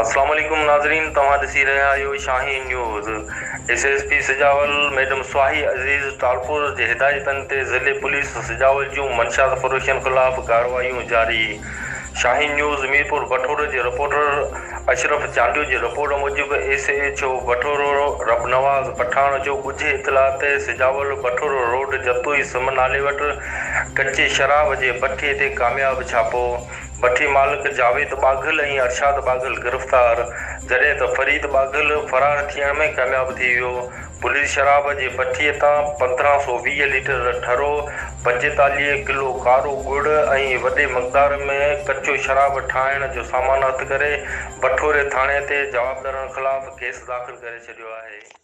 السلام عليڪم ناظرين توهان ڏسي رهيا آهيو Shaheen news S S P Sujawal madam Sahi Aziz Talpur جي هدايتن تي ضلعي پوليس سجاول جون منشيات فروشن خلاف ڪارروايون جاري شاهين نيوز ميرپور بٺورو جي رپورٽر اشرف چانڊيو جي رپورٽ موجب S H O Bathoro Rabnawaz Pathan جو ڳجهي اطلاع تي سجاول بٺورو روڊ جتوئي سم نالي وٽ ڪچي شراب جي بٺي تي ڪامياب ڇاپو بٺي مالڪ جاويد ٻاگهل ۽ ارشاد ٻاگهل گرفتار، جڏهن ته فريد ٻاگهل فرار ٿيڻ ۾ ڪامياب ٿي ويو. پوليس شراب جي بٺي تان 1520 ليٽر ٺرو، 45 ڪلو ڪارو ڳڙ ۽ وڏي مقدار ۾ ڪچو شراب ٺاهڻ جو سامان هٿ ڪري بٺوري ٿاڻي تي جوابدارن خلاف ڪيس داخل ڪري ڇڏيو آهي.